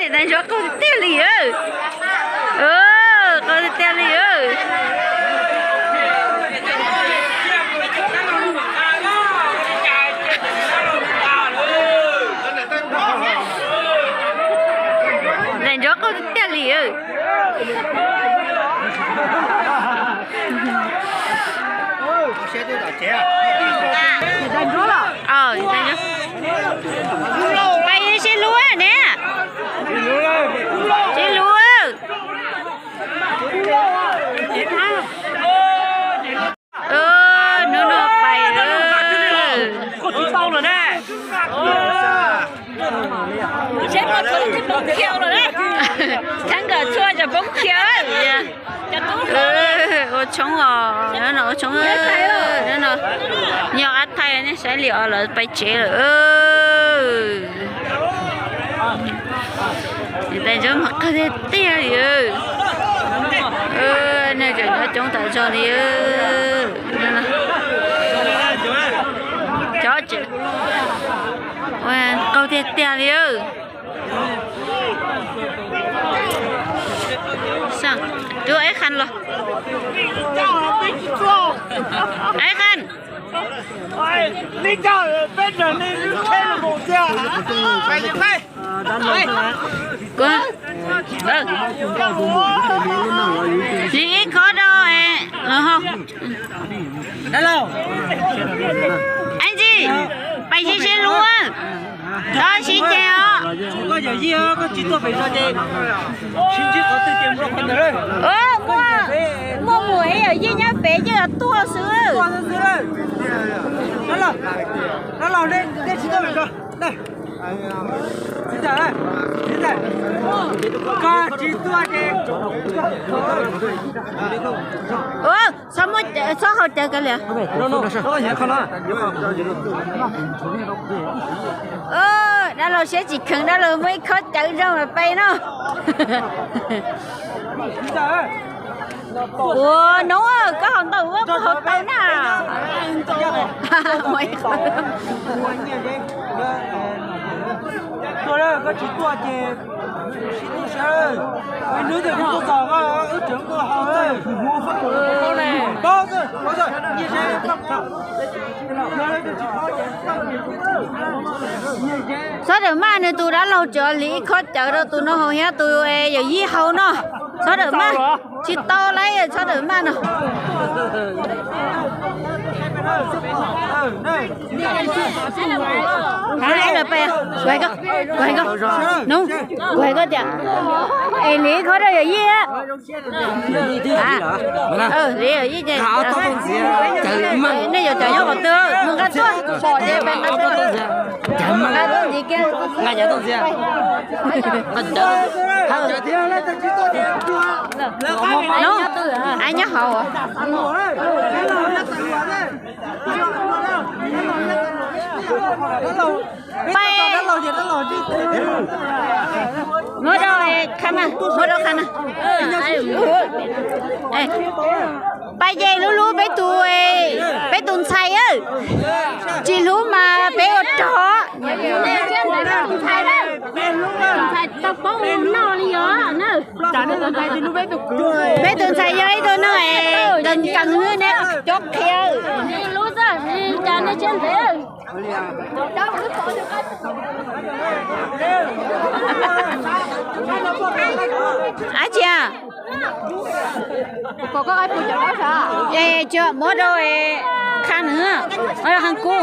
Tais Ntsuab qaug tiag tiag li. Qaug tiag tiag li. Tais Ntsuab qaug tiag tiag li. Pais sib hlub ne. Sib hlub. Hnub no pais. Txheeb kom txhua cov poob khiav. Ua tshoob os, ua tshoob. Nyob qab thaij nej saib li os, lawv pais tsev lawm. Tais Ntsuab mas qaug tiag tiag li. Nej tseem nyob coob tas zog li. Cov tseem qaug tiag tiag li. Rub Eb Khanh los. Eb Khanh. Li ib khob rau. Ib ntsis, pais sib sib hlub, txhob sib ceg os. Muaj muam yawm yij nyob pem yeej tuag xwb. Txhob muab, txhob haus cawv kiag li. Dab laug siab tsis kheev, dab laug muaj ib khob cawv zoo mas pais no. Ua noob, koj haus ntau, koj haus tau na. Txhob tawm maj, nws tus dab laug tsuas li ib khob cawv rau tus no haus thiab tus yawm yij haus no. Txhob tawm maj, tsis tau lawm, txhob tawm maj no. Kuv hais koj, kuv hais koj, noob, kuv hais koj tias, es li ib khob rau yawm yij. Li yawm yij ces nej yuav cov nyob qhov twg mus nqa tuaj pom ces peb nqa tuaj. Nqa tuaj ntxiv kiag. Noob, nyob hauv. Pais, muab rau Khanh na, muab rau Khanh na. Pais ces hlub hlub peb tus, peb tus ntxhais, tsis hlub mas peb ua rog. Peb tus ntxhais yog ib tug neeg es nkees nkees xwb ne, cob qhia. Ab tsi, es tsuas muab rau Khanh nws, muab rau Khanh Kub.